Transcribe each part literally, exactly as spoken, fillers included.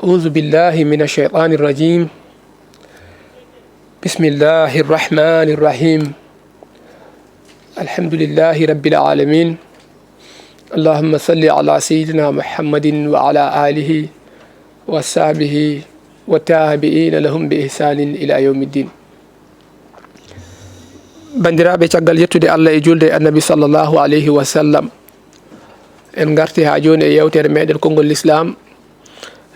أعوذ بالله من الشيطان الرجيم. بسم الله الرحمن الرحيم. الحمد لله رب العالمين. اللهم صل على سيدنا محمد وعلى آله وصحبه والتابعين لهم بإحسان إلى يوم الدين. Banndiraaɓe, caggal yettude Allah e julde e Annabi sallallahu alayhi wa sallam, en ngarti haa jooni e yeewtere meɗen konngol Lislaam,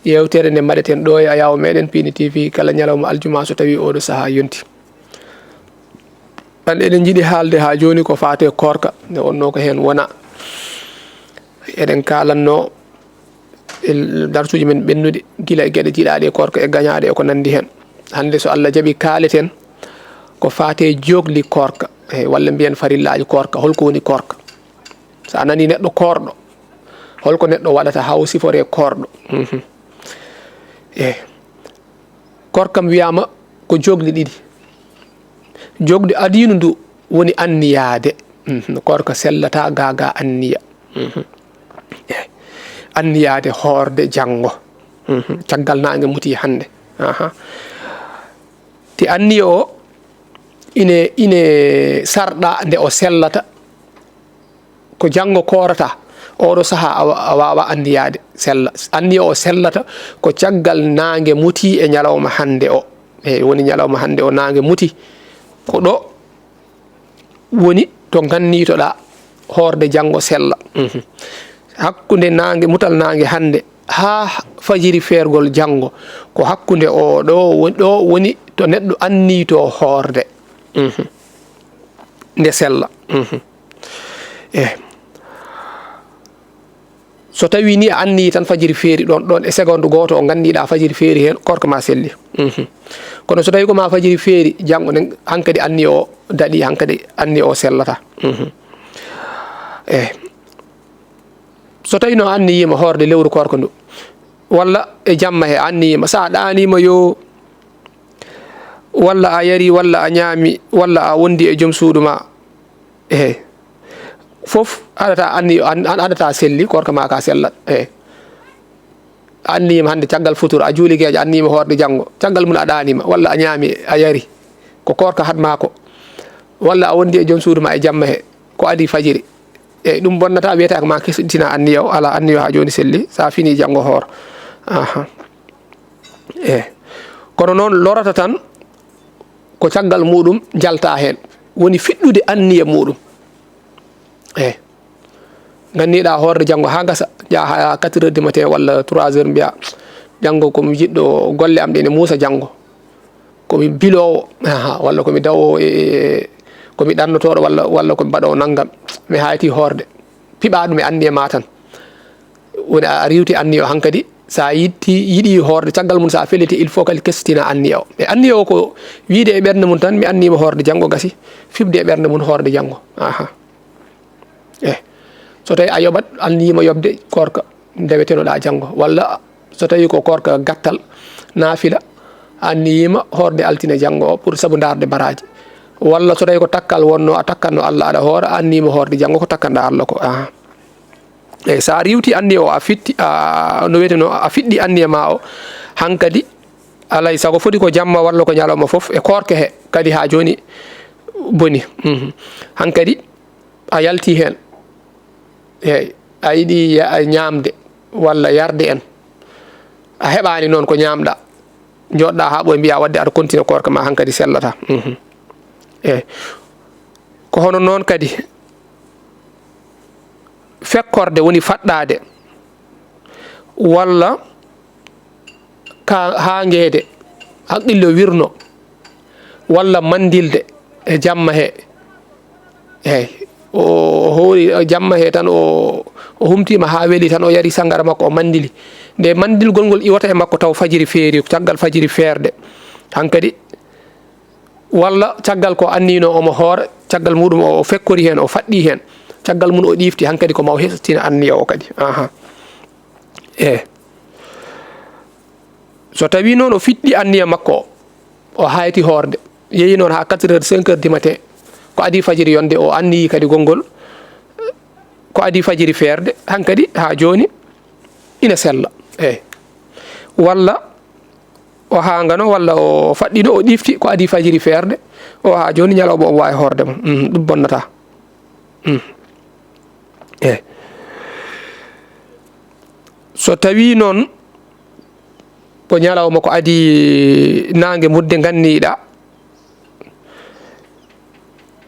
yeewtere nde mbaɗeten ɗo e ayaawo meɗen Piindi T V kala ñalawma aljuma so tawii oɗo sahaa yonti. An eɗen njiɗi haalde haa jooni ko faati e koorka, nde wonnoo ko heen wona. Eɗen kaalanno e darsuuji men ɓennuɗi gila e geɗe jiɗaaɗe e koorka e gañaaɗe e ko nanndi heen. Hannde so Allah jaɓi kaaleten ko faati e jookli koorka, e walla mbiyen farillaaji koorka. Holko woni koorka? So a nanii neɗɗo koorɗo, holko neɗɗo waɗata haa o siforee koorɗo? Mhm. E koorka kam wiyaama ko jookli ɗiɗi. Jookli adiinu ndu woni anniyaade. Mhm. Koorka sellataa gaa gaa anniya. Mhm. E anniyaade hoorde janngo. Mhm. Caggal naange muti hannde. Aha. Te anniya o ine, ine sarɗa nde o sellata. Ko janngo koorata, oɗo sahaa a wa-, a waawa anniyaade sella. Anniya o sellata ko caggal naange muti e ñalawma hannde o. Eey, woni ñalawma hannde o naange muti. Ko ɗo woni to nganniitoɗaa hoorde janngo sella. Mhm. Hakkunde naange, mutal naange hannde haa fajiri feergol janngo, ko hakkunde o ɗo woni, ɗo woni to neɗɗo anniitoo hoorde. Mhm. Nde sella. Mhm. E so tawii ni a anniyii tan fajiri feeri ɗoon, ɗoon e seconde gooto o nganndiiɗaa fajiri feeri heen, koorka ma selli. Mhm. Kono so tawii ko ma fajiri feeri, janngo nden hankadi anniya o daɗi, hankadi anniya o sellata. Mhm. E so tawii no a anniyiima hoorde lewru koorka ndu, walla e jamma he a anniyiima, so a ɗaaniima yo, walla a yari, walla a ñaami, walla a wondi e joom suudu ma, ehe, fof haɗata anni-, an-, an-, haɗata selli, koorka ma ka sellat. Ehe. A anniyiima hannde caggal futuro, a juuli geeƴa, a anniyiima hoorde janngo. Caggal mum a ɗaaniima, walla a ñaami, a yari. Ko koorka haɗ ma ko. Walla a wondi e joom suudu ma e jamma he, ko adii fajiri. Eyi, ɗum bonnata, wiyata ko ma kesɗitina anniya o, alaa, anniya o haa jooni selli, so a fini janngo hoor. Aha. Eyi. Kono noon lorata tan ko caggal muɗum jalta heen, woni fiɗɗude anniya muɗum. Eyi. Nganniɗa hoorde janngo haa ngasa, njaha haa quatre heures du matin walla trois heures, mbiya, "Janngo ko mi jiɗɗo golle am ɗe ne muusa janngo. Ko mi biloowo, aha, walla ko mi dawoowo e, e, ko mi ɗannotooɗo walla, walla ko mi baɗoowo nanngam. Mi hayti hoorde." Piɓa ɗum e anniya ma tan. Woni a riiwti anniya o hankadi, so a yiɗti, yiɗi hoorde, caggal mum so a felliti, il faut kadi kestina anniya o. E anniya o ko wiide e ɓernde mum tan, mi anniima hoorde janngo, gasi, fiɓde e ɓernde mum hoorde janngo. Aha. E so tawi a yoɓat, anniyiima yoɓde koorka ndewetenoɗa janngo, walla so tawi ko koorka gattal, naafila, a anniyiima hoorde altine janngo o pour sabu ndaarde baraaji, walla so tawi ko takkal wonno a takkanno Allah aɗa hoora, a anniyiima hoorde janngo ko takkanɗa Allah ko. Aha. Eyi, so a riiwti anniya o, a fitti, a, no wiyeteno, a fiɗɗi anniya ma o, hankadi alay sago foti ko jamma walla ko ñalawma fof e koorka he kadi haa jooni boni. Mhm. Hankadi a yalti heen. Eyi, a yiɗi ya-, ñaamde walla yarde en. A heɓaani noon ko ñaamɗa. Njooɗɗa haa ɓooy mbiya waɗde aɗa continue koorka ma hankadi sellata. Mhm. Eyi. Ko hono noon kadi fekkorde woni faɗɗaade walla ka haa ngeede, haqqille wirno, walla manndilde e jamma he. Eyi, o, o hoori jamma he tan, o, o humtiima haa weli tan, o yari sanngara makko, o manndili. Nde manndilgol ngol iwata e makko taw fajiri feeri, caggal fajiri feerde. Hankadi, walla caggal ko anniyno omo hoora, caggal muɗum o, o fekkori heen, o faɗɗi heen. Caggal mum o ɗiifti, hankadi ko ma o hesɗitina anniya o kadi. Aha. Eyi. So tawii noon o fiɗɗi anniya makko o, o hayti hoorde, yehi noon haa quatre heures, cinq heures du matin, ko adii fajiri yonde, o anniyi kadi gonngol, ko adii fajiri feerde, hankadi haa jooni ina sella. Eyi. walla o haangano, walla o faɗɗino, o ɗifti ko adii fajiri feerde, o haa jooni ñalawma omo waawi hoorde mo. Mm, ɗum bonnataa. Mm. Eh. So tawii noon ko ñalawma ko adii naange mutde nganniiɗaa,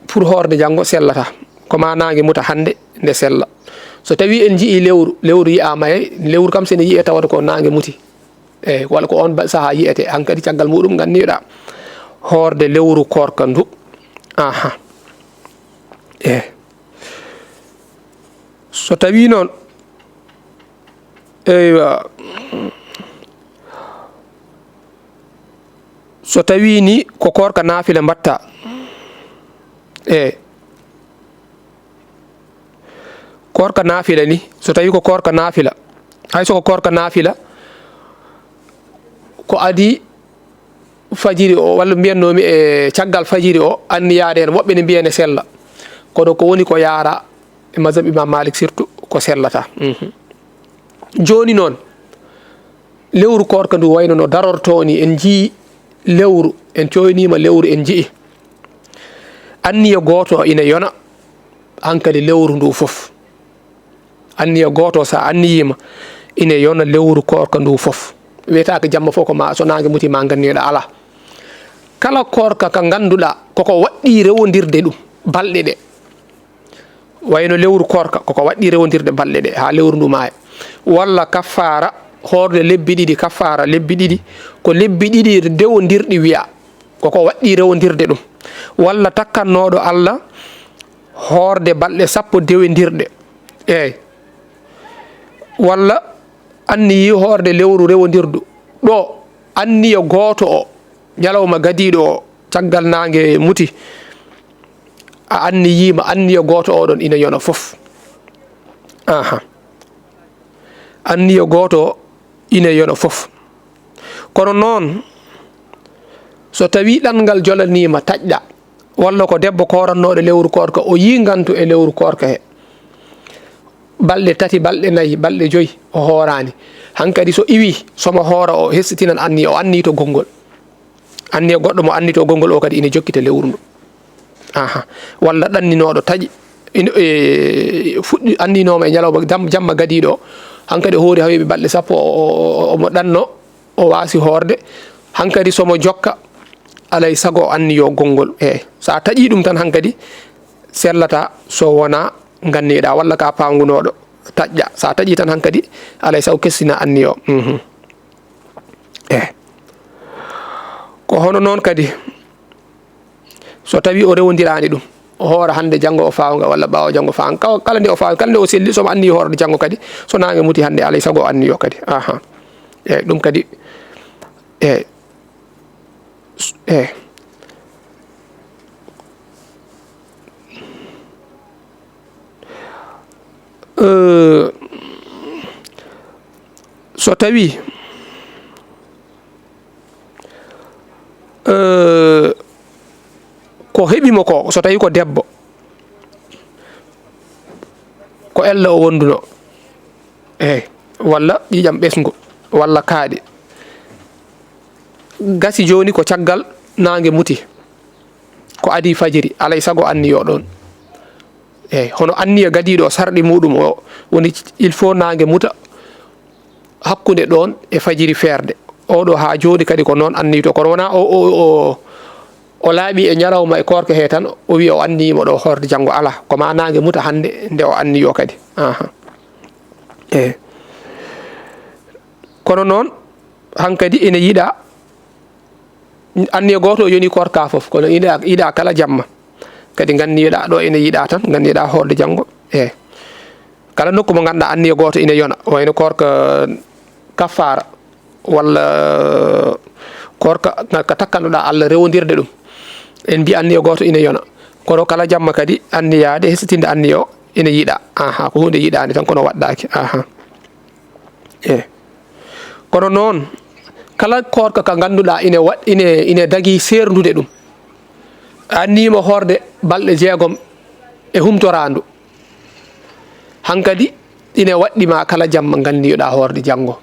pour hoorde janngo sellataa. Ko ma naange muta hannde, nde sella. So tawii en njiyii lewru, lewru yiyaama e, lewru kam so ene yiyee tawata ko naange muti. Eey, walla ko oon ba-, sahaa yiyetee. Hankadi caggal muuɗum nganniiɗaa hoorde lewru koorka ndu. Aha. Eey. So tawii noon, eywa, so tawii ni ko koorka naafila mbaɗtaa, eey, koorka naafila ni, so tawii ko koorka naafila, hay so ko koorka naafila, ko adii fajiri o, walla mbiyatnoomi e caggal fajiri o, anniyaade heen, woɓɓe ne mbiya ene sella. Kono ko woni ko yaara e mazhab Imam Malik surtout, ko sellataa. Mhm. Jooni noon, lewru koorka ndu wayno no darortoo ni, en njiyii lewru, en cooyniima lewru, en njiyii. Anniya gooto ina yona hankadi lewru ndu fof. Anniya gooto, so a anniyiima, ina yona lewru koorka ndu fof. Wiyetaake jamma fof ko ma, so naange muti ma nganniiɗa, alaa. Kala koorka ka ngannduɗaa koko waɗɗii rewondirde ɗum, balɗe ɗe. Wayno lewru koorka, koko waɗɗii rewondirde balɗe ɗe, haa lewru ndu maaya. Walla kaffaara, hoorde lebbi ɗiɗi, kaffaara lebbi ɗiɗi, ko lebbi ɗiɗi dewondirɗi wiyaa. Koko waɗɗii rewondirde ɗum. Walla takkannooɗo Allah hoorde balɗe sappo dewondirɗe. Eey. Walla anniyii hoorde lewru rewondirdu. Ɗo, anniya gooto o, ñalawma gadiiɗo o, caggal naange muti, a anniyiima, anniya gooto oɗon ina yona fof. Aha. Anniya gooto o ina yona fof. Kono noon, so tawii ɗanngal jolaniima, taƴɗa, walla ko debbo koorannooɗo lewru koorka, o yii ngantu e lewru koorka he, balɗe tati, balɗe nayi, balɗe joyi, o hooraani. Hankadi so iwii, so mo hoora o hesitinan anniya, o anniyto konngol. Anniya goɗɗo mo anniyto konngol o kadi ina jokkita lewru ndu. Aha. Walla ɗanninooɗo taƴi, ino, e, fuɗɗi, anniynooma e ñalawma dam-, jamma gadiiɗo o. Hankadi o hoori haa weeɓi balɗe sappo, o, o, o, omo ɗanno, o waasi hoorde. Hankadi so mo jokka, alay sago o anniyo konngol. Eey. So a taƴii ɗum tan hankadi, sellataa so wonaa nganniiɗaa walla ka pawngunooɗo taƴƴa. So a taƴii tan hankadi, alay sago kestina anniyo. Mhm. Eey. Ko hono noon kadi, so tawii o rewondiraani ɗum, o hoora hannde, janngo o faawnga walla ɓaawo janngo faawnga. Kaw-, kala nde o faawnga, kala nde o selli, so mo anniyi hoorde janngo kadi, so naange muti hannde, alay sago o anniyo kadi. Aha. Eey, ɗum kadi, eey. S-, eey. Eh, so tawii, eh, ko heɓi mo ko, so tawii ko debbo, ko ella o wonduno, eey, walla ƴiiƴam ɓesngu, walla kaaɗi, gasi jooni ko caggal naange muti, ko adii fajiri, alay sago anniyo ɗoon. Eey, hono anniya gadiiɗo o, sarɗi muuɗum o woni, il faut naange muta hakkunde ɗoon e fajiri feerde. Oɗo haa jooni kadi ko noon anniyto, kono wonaa o, o, o, o laaɓi e ñalawma e koorka he tan, o wiya o anniyiima ɗo hoorde janngo, alaa. Ko ma naange muta hannde nde o anniyo kadi. Aha. Eey. Kono noon, hankadi ina yiɗaa, anniya gooto o yoni koorka fof, kono ina yiɗaa kala jamma. Kadi nganniyoɗaa ɗo ina yiɗaa tan, nganniyoɗaa hoorde janngo. Eey. Kala nokku mo ngannduɗaa anniya gooto ina yona, wayno koorka kaffaara, walla koorka ka takkannoɗaa Allah rewondirde ɗum. En mbii anniya gooto ina yona. Kono kala jamma kadi anniyaade, hesitinde anniya o ina yiɗaa. Aha, ko huunde yiɗaande tan, kono waɗɗaaki. Aha. Eey. Kono noon, kala koorka ka ngannduɗaa ine waɗ-, ine, ine dagii seerndude ɗum. A anniyiima hoorde balɗe jeegom e humtoraandu. Hankadi ine waɗɗi ma kala jamma nganniyoɗaa hoorde janngo.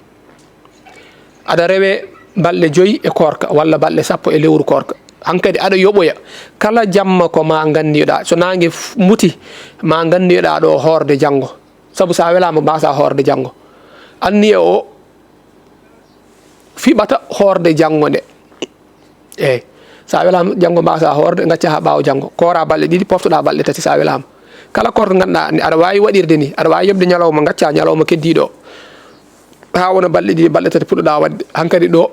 Aɗa rewe balɗe joyi e koorka, walla balɗe sappo e lewru koorka. Hankadi aɗa yoɓoya kala jamma ko ma nganndiyoɗaa. So naange f-, muti, ma nganndiyoɗaa ɗo hoorde janngo. Sabu so a welaama, mbaasaa hoorde janngo. Anniya o fiɓata hoorde janngo nde. Eey. So a welaama, janngo mbaasaa hoorde, ngacca haa ɓaawo janngo. Koora balɗe ɗiɗi, poftoɗaa balɗe tati so a welaama. Kala koorka ngannduɗaa ni, aɗa waawi waɗirde ni, aɗa waawi yoɓde ñalawma, ngacca ñalawma keddiiɗo o. Haa wona balɗe ɗiɗi, balɗe tati puɗɗoɗaa waɗde. Hankadi ɗo,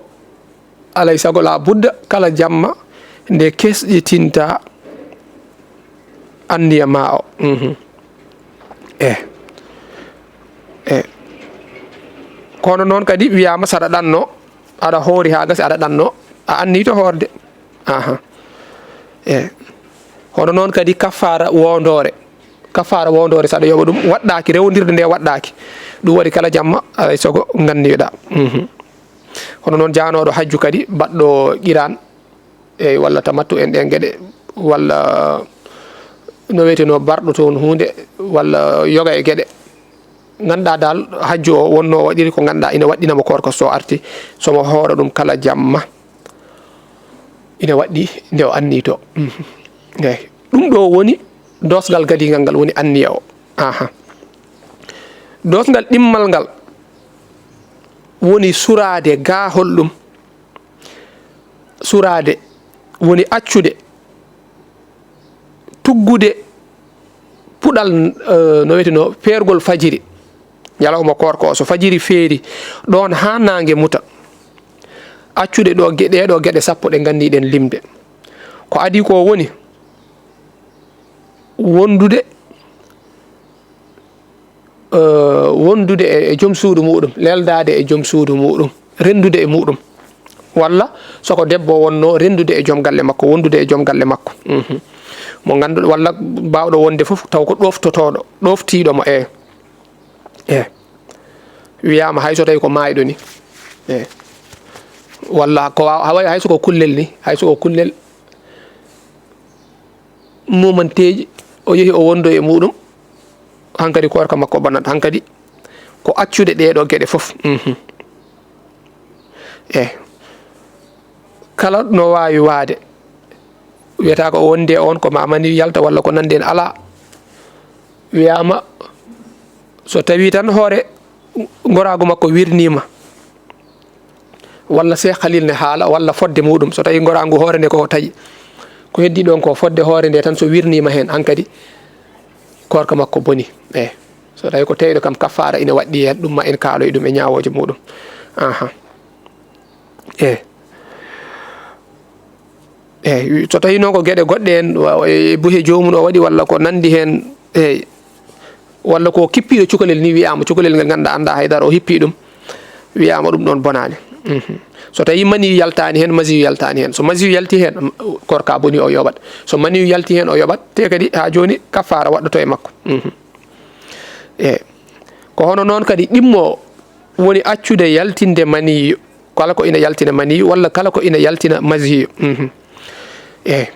alay sago la budda, kala jamma nde kesɗitinta anniya ma o. Mhm. Eh. Eh. Kono noon kadi wiyaama so aɗa ɗanno, aɗa hoori haa gasi aɗa ɗanno, a anniyto hoorde. Aha. Eh. Hono noon kadi kaffaara wondoore. Kaffaara wondoore so aɗa yoɓa ɗum, waɗɗaaki, rewndirde nde waɗɗaaki. Ɗum waɗi kala jamma, alay sago nganndiyoɗaa. Mhm. Hono noon jaanooɗo hajju kadi, baɗɗo qiran, eey, walla tamattu en ɗeen geɗe, walla no wiyeteno barɗo toon huunde, walla yoga e geɗe. Ngannduɗaa dal, hajju o wonnoo waɗiri ko ngannduɗaa ina waɗɗina mo koorka so arti, so mo hoora ɗum kala jamma. Ina waɗɗi nde o anniyto. Mhm. Eey. Ɗum ɗo woni doosgal gadiingal ngal woni anniya o. Aha. Doosgal ɗimmal ngal woni suraade gaahol ɗum. Suraade woni accude, tuggude puɗal, eh, no wiyeteno, peergol fajiri. Ñalawma koorka o, so fajiri feeri, ɗoon haa naange muta. Accude ɗo ge-, ɗee ɗo geɗe sappo ɗe nganndiɗen limde. Ko adii ko woni wondude, eh, wondude e, e joom suudu muɗum, leldaade e joom suudu muɗum, renndude e muɗum. Walla so ko debbo wonnoo, renndude e joom galle makko, wondude e joom galle makko. Mhm. Mo ngannduɗaa, walla baawɗo wonde fof, taw ko ɗoftotooɗo, ɗoftiiɗo mo, e. E. Wiyaama hay so tawi ko maayɗo ni. E. Walla ko waaw-, hay, hay so ko kullel ni, hay so ko kullel mumanteeji, o yehi o wondo e muɗum, hankadi koorka makko bonat, hankadi ko accude ɗee ɗo geɗe fof. Mhm. E. Kala no waawi waade, wiyata ko o wondi e on, ko ma mani yalta walla ko nanndi en, alaa. Wiyaama, so tawi tan hoore ngoraagu makko wirniima, walla Seex Khalil ne haala, walla fodde muɗum, so tawi ngoraagu hoore nde ko taƴi, ko heddi ɗon ko fodde hoore nde tan, so wirniima heen, hankadi koorka makko boni. E, so tawi ko teyɗo kam, kaffaara ina waɗɗi heen, ɗum ma en kaaloy ɗum e ñaawooje muɗum. Aha. E. Eey, so tawii noon ko geɗe goɗɗe en, wa-, e buhe joomum o waɗi, walla ko nanndi heen, eey, walla ko kippiiɗo cukalel ni, wiyaama cukalel ngel nganndaa, anndaa hay dara, o hippii ɗum, wiyaama ɗum ɗoon bonaani. Mhm. So tawii maniyu yaltaani heen, masiyu yaltaani heen. So masiyu yalti heen, m-, koorka boni, o yoɓat. So maniyu yalti heen, o yoɓat. Te kadi haa jooni kaffaara waɗɗoto e makko. Mhm. Eey. Ko hono noon kadi ɗimmo woni accude yaltinde maniyu, kala ko ina yaltina maniyu, walla kala ko ina yaltina masiyu. Mhm. Eey.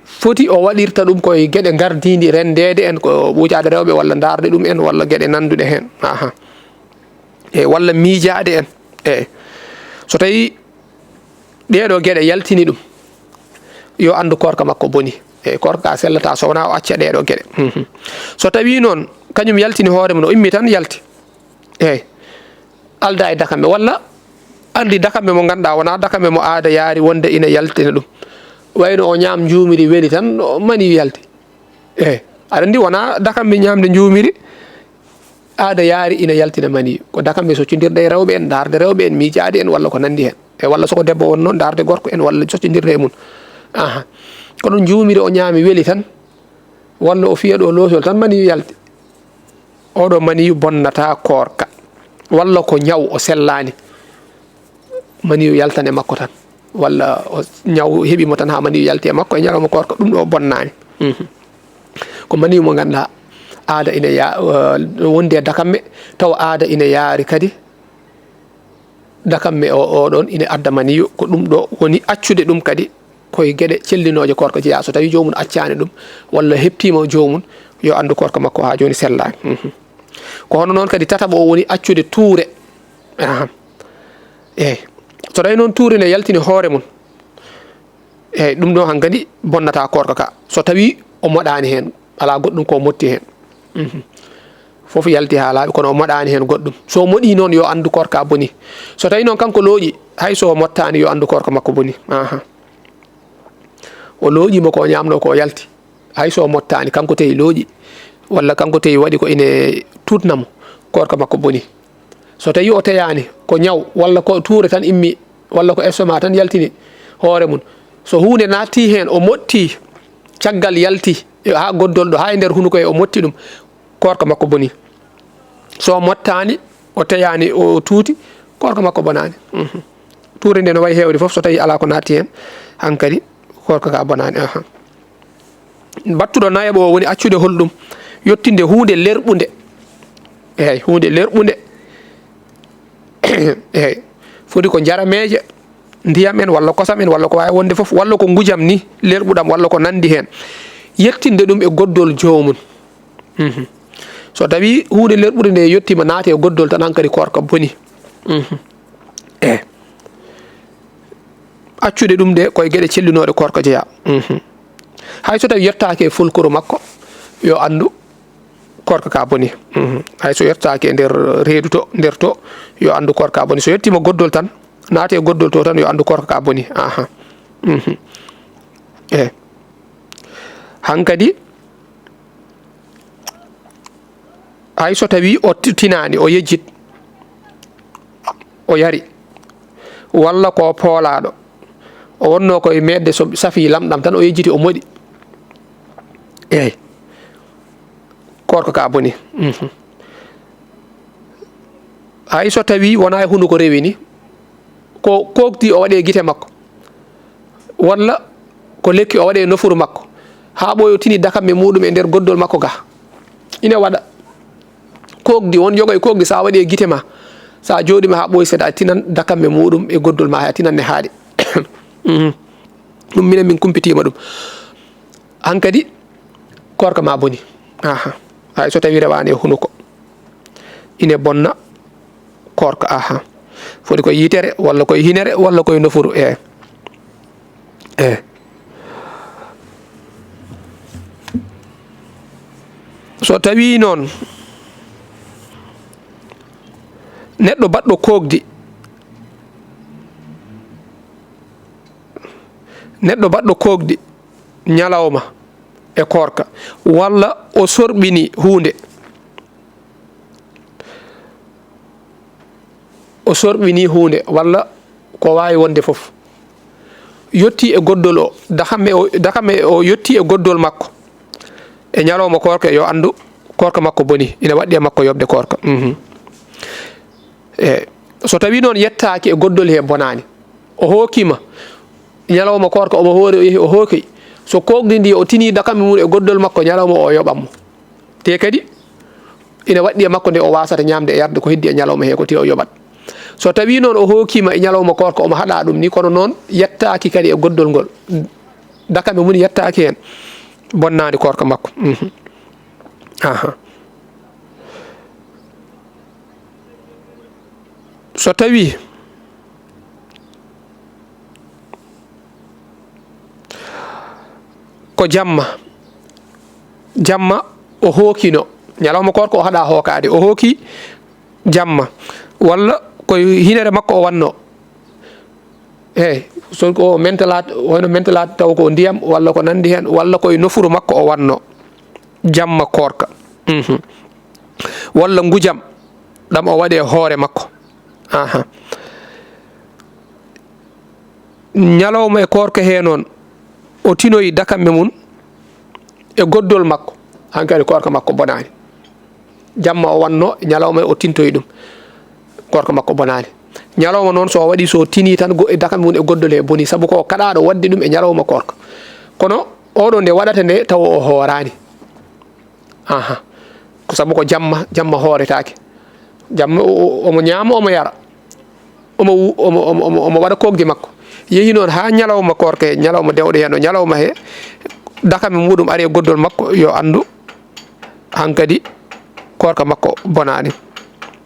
Foti o waɗirta ɗum koye geɗe ngardiindi renndeede en, ko ɓuucaade rewɓe, walla ndaarde ɗum en, walla geɗe nannduɗe heen. Aha. Eey, walla miijaade en. Eey. So tawii ɗee ɗo geɗe yaltini ɗum, yo anndu koorka makko boni. Eey, koorka ka sellataa so wonaa o acca ɗee ɗo geɗe. Mhm. So tawii noon, kañum yaltini hoore mum, o immi tan yalti. Eey. Aldaa e dakamme, walla anndi dakamme mo ngannduɗaa wonaa dakamme mo aada yaari wonde ina yaltina ɗum. Wayno o ñaam njuumiri weli tan, o maniyu yalti. Eey. Aɗa anndi wonaa dakamme ñaamde njuumiri aada yaari ina yaltina maniyu. Ko dakamme soccondirde e rewɓe en, ndaarde rewɓe en, miijaade en, walla ko nanndi heen. E walla so ko debbo wonnoo, ndaarde gorko en, walla soccondirde e mum. Aha. Kono njuumiri o ñaami weli tan, walla o fiya ɗo loosol tan, maniyu yalti. Oɗo maniyu bonnataa koorka. Walla ko ñaw o sellaani. Maniyu yaltan e makko tan. Walla o ñaw heɓi mo tan haa maniyu yalti e makko e ñalawma koorka, ɗum ɗo bonnaani. Mhm. Ko maniyu mo ngannduɗaa aada ina ya-, eh, wondi e dakamme, tawa aada ina yaari kadi dakamme o, o ɗon ina adda maniyu, ko ɗum ɗo woni accude ɗum kadi koye geɗe cellinooje koorka jeyaa. So tawii joomum accaani ɗum, walla heɓtiima joomum, yo anndu koorka makko haa jooni sellaani. Mhm. Ko hono noon kadi tataɓo o woni accude tuure. Aha. Eey. So tawii noon tuuri ne yaltini hoore mum, eey, ɗum ɗoo hankadi bonnataa koorka ka. So tawii o moɗaani heen, alaa goɗɗum ko o moɗti heen. Mhm. Fof yalti haa laaɓi, kono o moɗaani heen goɗɗum. So o moɗii noon, yo anndu koorka bonii. So tawii noon kanko looƴi, hay so o moɗtaani, yo anndu koorka makko bonii. Aha. O looƴiima ko o ñaamnoo ko o yalti. Hay so o moɗtaani, kanko tawi looƴi, walla kanko tawi waɗi ko ine tuutna mo, koorka makko bonii. So tawii o teyaani, ko ñaw, walla ko tuure tan immi, walla ko estomac tan yaltini hoore mum, so huunde naattii heen, o moɗtii, caggal yalti, e haa goddol ɗo, haa e nder hunuko he, o moɗti ɗum, koorka makko bonii. So o moɗtaani, o teyaani, o tuuti, koorka makko bonaani. Mhm. Tuure nde no wayi heewde fof, so tawii alaa ko naattii heen, hankadi koorka ka bonaani. Aha. Battuɗo nayaɓo o woni accude holɗum? Yettinde huunde lerɓunde. Eey, huunde lerɓunde. Eey, foti ko njarameeje, ndiyam en, walla kosam en, walla ko waawi wonde fof, walla ko ngujam ni, lerɓuɗam, walla ko nanndi heen. Yettinde ɗum e goddol joomum. Mhm. So tawii huunde lerɓude nde yettiima, naati e goddol tan, hankadi koorka bonii. Mhm. Eey. Accude ɗum de ko e geɗe cellinooɗe koorka jeyaa. Mhm. Hay so tawii yettaaki e fulkuru makko, yo anndu koorka ka bonii. Mhm. Hay so yettaaki e nder reedu to, nder to, yo anndu koorka bonii. So yettiima goddol tan, naati e goddol to tan, yo anndu koorka ka bonii. Aha. Mhm. Eey. Hankadi, hay so tawii o ti-, tinaani, o yejjit, o yari, walla ko poolaaɗo, o wonnoo ko e meeɗde, so safii lamɗam tan, o yejjiti, o moɗi. Eey. Koorka ka bonii. Mhm. Hay so tawii wonaa e hunuko rewi ni, ko kookdi o waɗi e gite makko, walla ko lekki o waɗi e nofuru makko, haa ɓooyi o tini dakamme muɗum e nder goddol makko ga. Ina waɗa kookdi, won yoga e kookdi, so a waɗi e gite ma, so a jooɗiima haa ɓooyi seeɗa, a tinan dakamme muɗum e goddol ma, a tinan ne haaɗi. Mhm. Ɗum minen min kumpitiima ɗum. Hankadi, koorka ma bonii. Aha. Hay so tawii rewaani e hunuko, ine bonna koorka. Aha. Foti ko yitere, walla koye hinere, walla koye nofuru. Eey. Eey. So tawii noon neɗɗo baɗɗo kookdi, neɗɗo baɗɗo kookdi ñalawma e koorka, walla o sorɓinii huunde, o sorɓinii huunde, walla ko waawi wonde fof, yettii e goddol o, dakamme o, dakamme o yettii e goddol makko e ñalawma koorka, yo anndu koorka makko bonii, ina waɗɗi e makko yoɓde koorka. Mhm. E so tawii noon yettaaki e goddol he, bonaani, o hookiima ñalawma koorka, omo hoori, o yehi, o hooki. So kookdi ndi, o tinii dakamme mum e goddol makko, ñalawma o, o yoɓan mo. Te kadi, ina waɗɗi e makko nde o waasata ñaamde e yarde ko heddi e ñalawma he, ko te o yoɓat. So tawii noon o hookiima e ñalawma koorka, omo haɗa ɗum ni, kono noon yettaaki kadi e goddol ngol, dakamme mum yettaaki heen, bonnaani koorka makko. Mhm. Aha. So tawii ko jamma, jamma o hookino, ñalawma koorka o haɗa hookaade, o hooki jamma, walla ko hinere makko o wanno, eey, so ko mentalaat, wayno mentalaat taw ko ndiyam, walla ko nanndi heen, walla koye nofuru makko o wanno, jamma koorka. Mhm. Walla ngujam, ɗam o waɗi e hoore makko. Aha. Ñalawma e koorka he noon, o tinoyi dakamme mum e goddol makko, hankadi koorka makko bonaani. Jamma o wanno, ñalawma o tintoyi ɗum, koorka makko bonaani. Ñalawma noon, so o waɗi, so o tinii tan go-, e dakamme mum e goddol he bonii, sabu ko o kaɗaaɗo waɗde ɗum e ñalawma koorka. Kono oɗo nde waɗata nde, tawa o hooraani. Aha. Ko sabu ko jamma, jamma hooretaake. Jamma o, o, omo ñaama, omo yara. Omo wu-, omo, omo, omo, omo waɗa kookdi makko. Yehi noon haa ñalawma koorka he, ñalawma dewɗo heen o, ñalawma he, dakamme muɗum ari e goddol makko, yo anndu hankadi koorka makko bonaani.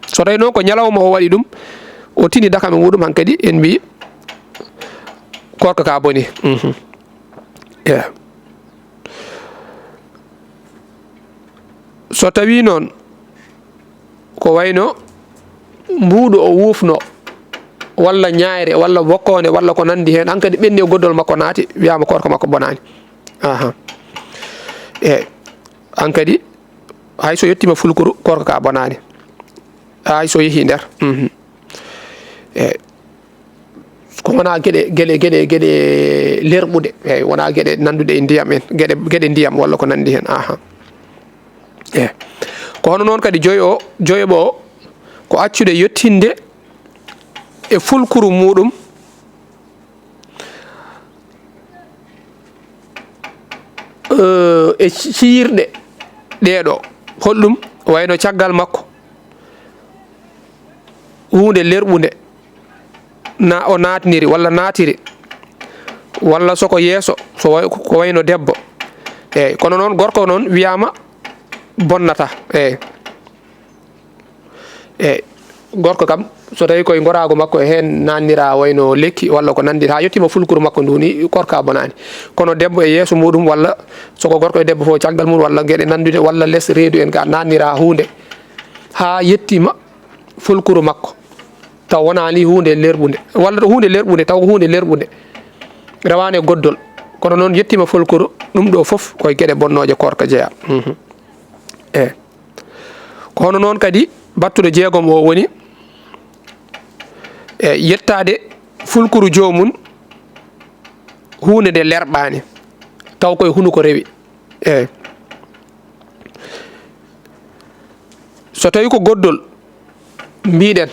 So tawii noon ko ñalawma o waɗi ɗum, O tini dakam e muɗum, hankadi en mbi koorka ka boni. Mhm. Yeah. So tawi noon ko wayno mbuuɗo o wuufno, walla ñaayre, walla wokkoonde, walla ko nanndi heen, hankadi ɓenni e goddol makko naati, wiyaama koorka makko bonaani. Aha. Eey. Hankadi hay so yettiima fulkuru, koorka ka bonaani. Hay so yehii nder. Mhm. Eey. Ko wonaa geɗe, geɗe, geɗe, geɗe lerɓuɗe, eey, wonaa geɗe nannduɗe e ndiyam en, geɗe, geɗe ndiyam walla ko nanndi heen. Aha. Eey. Ko hono noon kadi joyo, joyoɓo o, ko accude yettinde e fulkuru muɗum, eh, e ci-, ciyirɗe ɗee ɗoo. Holɗum? Wayno caggal makko, huunde lerɓunde na o naatniri walla naatiri, walla so ko yeeso, so way-, ko wayno debbo. Eey, kono noon gorko noon wiyaama bonnata. Eey. Eey, gorko kam, so tawi koye ngoraagu makko e heen naatnira wayno lekki walla ko nanndi, haa yettiima fulkuru makko ndu ni, koorka bonaani. Kono debbo e yeeso muɗum, walla so ko gorko e debbo fof caggal mum, walla geɗe nanndude, walla les reedu en ga naatnira huunde, haa yettiima fulkuru makko, taw wonaani huunde lerɓunde, walla to huunde lerɓunde, taw ko huunde lerɓunde, rewaani e goddol, kono noon yettiima fulkuru, ɗum ɗo fof koye geɗe bonnooje koorka jeyaa. Mhm. Eey. Ko hono noon kadi battuɗo jeegom o woni, e, yettaade fulkuru joomum huunde nde lerɓaani, taw koye hunuko rewi. Eey. So tawi ko goddol, mbiɗen,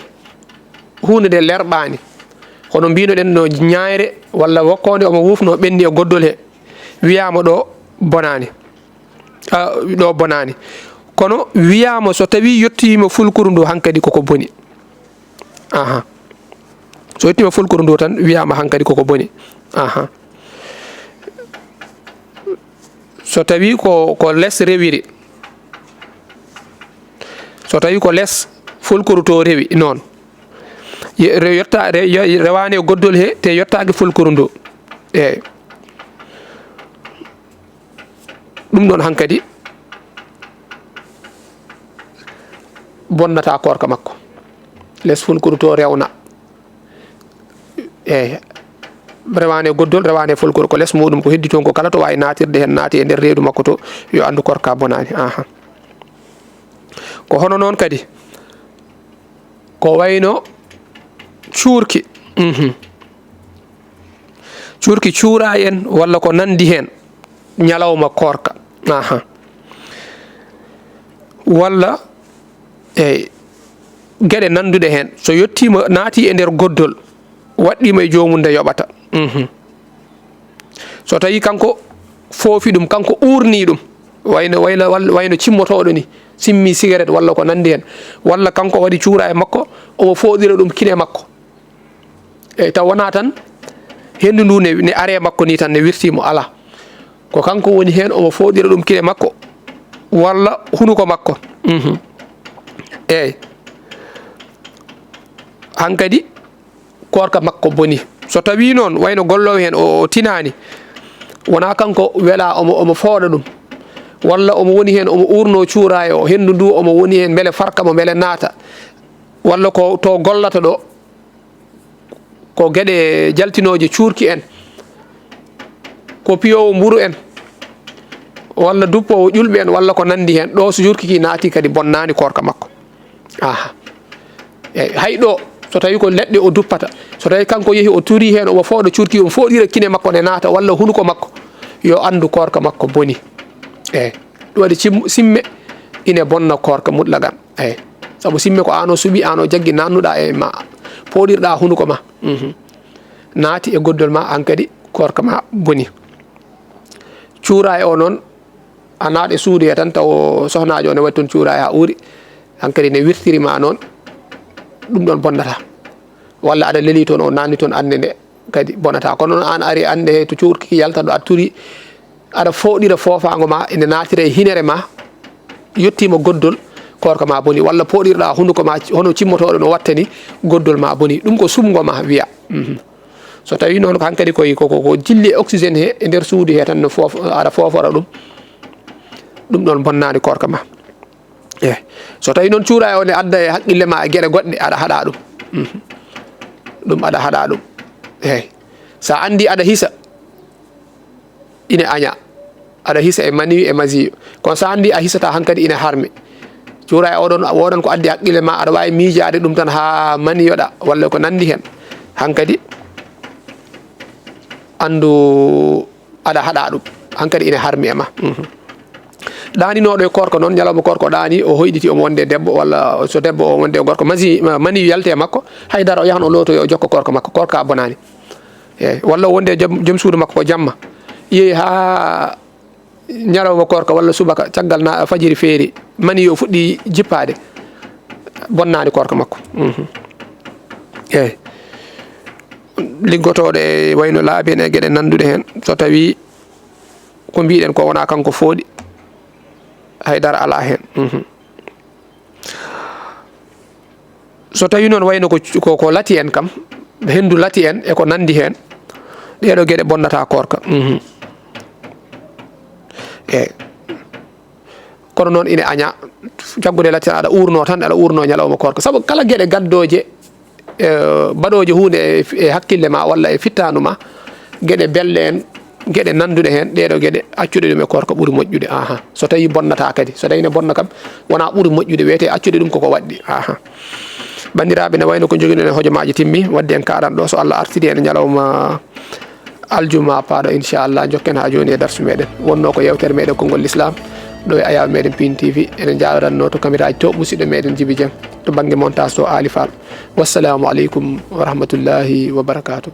huunde nde lerɓaani, kono mbinoɗen no ñaayre walla wokkoonde omo wuufno ɓenni e goddol he, wiyaama ɗo bonaani. Ah, ɗo bonaani. Kono wiyaama so tawi yettiima fulkuru ndu hankadi koko boni. Aha. So yettiima fulkuru ndu tan wiyaama hankadi koko boni. Aha. So tawi ko, ko les rewiri. So tawi ko les fulkuru to rewi noon. Ye-, re-, yetta-, re-, ye-, rewaani e goddol he, te yettaaki fulkuru ndu. Eey. Ɗum ɗoon hankadi bonnata koorka makko. Les fulkuru to rewna. Eey. Rewaani e goddol, rewaani e fulkuru, ko les muɗum, ko heddi toon ko kala to waawi naatirde heen, naati e nder reedu makko to, yo anndu koorka bonaani. Aha. Ko hono noon kadi, ko wayno cuurki. Mhm. Cuurki cuuraay en walla ko nanndi heen, ñalawma koorka. Aha. Walla, eey, geɗe nannduɗe heen, so yettiima, naati e nder goddol, waɗɗiima e joomum nde yoɓata. Mhm. So tawi kanko foofi ɗum, kanko uurni ɗum, wayno, wayla-, wal-, wayno cimmotooɗo ni, simmi sigaret walla ko nanndi heen, walla kanko waɗi cuuraay makko, omo fooɗira ɗum kine makko. Eey, taw wonaa tan henndu ndu ne, ne aree makko ni tan, ne wirtii mo, alaa. Ko kanko woni heen, omo fooɗira ɗum kine makko, walla hunuko makko. Mhm. Eey. Hankadi, koorka makko boni. So tawii noon, wayno golloowo heen, o, o tinaani, wonaa kanko welaa, omo, omo fooɗa ɗum, walla omo woni heen, omo uurno cuuraay o, henndu ndu omo woni heen, mbele farka mo, mbele naata, walla ko to gollata ɗo, ko geɗe jaltinooje cuurki en, ko piyoowo mburu en, walla duppoowo ƴulɓe en, walla ko nanndi heen, ɗo so cuurki ki naati kadi bonnaani koorka makko. Aha. Eey, hay ɗo, so tawi ko leɗɗe o duppata, so tawi kanko yehi o turi heen, omo fooɗa cuurki, omo fooɗira kine makko ne naata, walla hunuko makko, yo anndu koorka makko boni. Eey, ɗum waɗi cim-, simme ine bonna koorka mutlaqan. Eey, sabu simme ko aan o suɓi, aan o jaggi, naatnuɗaa e ma, pooɗirɗaa hunuko ma. Mhm. Naati e goddol ma, aan kadi koorka ma boni. Cuuraay o noon, a naat e suudu he tan, taw sohnaajo o ne waɗi toon cuuraay haa uuri, hankadi ne wirtiri ma noon, ɗum ɗoon bonnata. Walla aɗa lelii toon, o naatni toon annde nde kadi bonata. Kono noon aan ari annde he to cuurki ki yalta ɗo, a turi, aɗa fooɗira foofaango ma, ene naatira e hinere ma, yettiima goddol, koorka ma boni, walla pooɗirɗa hunduko ma hono cimmotooɗo no wattani goddol ma boni. Ɗum ko sumgo ma wiya. Mhm. So tawi noon ko hankadi koye ko, ko, ko jilli e oxygène he, e nder suudu he tan no foof, aɗa foofora ɗum, ɗum ɗon bonnaani koorka ma. Eey. So tawi noon cuuraay o ne adda e haqqille ma e geɗe goɗɗe, aɗa haɗa ɗum. Mhm. Ɗum aɗa haɗa ɗum. Eey. Sa anndi aɗa hisa, ine aña. Aɗa hisa e mani e masi. Kono sa anndi a hisata hankadi ine harmi. Cuuraay oɗon, woɗon ko addi haqqille ma, aɗa waawi miijaade ɗum tan haa mani yoɗa, walla ko nanndi heen. Hankadi anndu aɗa haɗa ɗum. Hankadi ine harmi e ma. Mhm. Ɗaaninooɗo e koorka noon, ñalawma koorka o ɗaani, o hoyɗiti omo wonde debbo, walla so debbo o wonde gorko, masi, mani yalte e makko, haydara o yahan o lootoyo, o jokka koorka makko, koorka bonaani. Eey, walla wonde joom, joom suudu makko ko jamma. Yehi haa ñalawma koorka walla subaka, caggal na fajiri feeri, mani o fuɗɗi jippaade, bonnaani koorka makko. Mhm. Eey. Liggotooɗo e wayno laabi en e geɗe nannduɗe heen, so tawi ko mbiɗen ko wona kanko fooɗi, haydara alaa heen. Mhm. So tawi noon wayno ko, ko, ko lati en kam, henndu lati en e ko nanndi heen, ɗeeɗo geɗe bonnata koorka. Mhm. Eey. Kono noon ine aña, jaggude lati tan aɗa uurno tan, aɗa uurno ñalawma koorka. Sabu kala geɗe gaddooje, e, baɗooje huunde e, e hakkille ma walla e fittaandu ma, geɗe belɗe en, geɗe nannduɗe heen, ɗeeɗo geɗe, accude ɗum e koorka ɓuri moƴƴude. Aha. So tawi bonnata kadi, so tawi ne bonna kam, wona ɓuri moƴƴude, wiyete accude ɗum koko waɗɗi. Aha. Banndiraaɓe, ne wayno ko njogiɗon e hojomaaji timmi, wadde en kaɗan ɗo, so Allah artiri en ñalawma aljuma paaɗo, inchallah, jokken haa jooni e darsu meɗen. Wonno ko yewtere meɗen Konngol L'Islam, ɗo e Ayaw meɗen Pin T V. Eɗen njaaradanno to caméra ji to musidɗo meɗen Jibi Dieng, to bannge montage to Ali Fall. Wassalamu aleykum wa rahmatullahi wa barakatuh.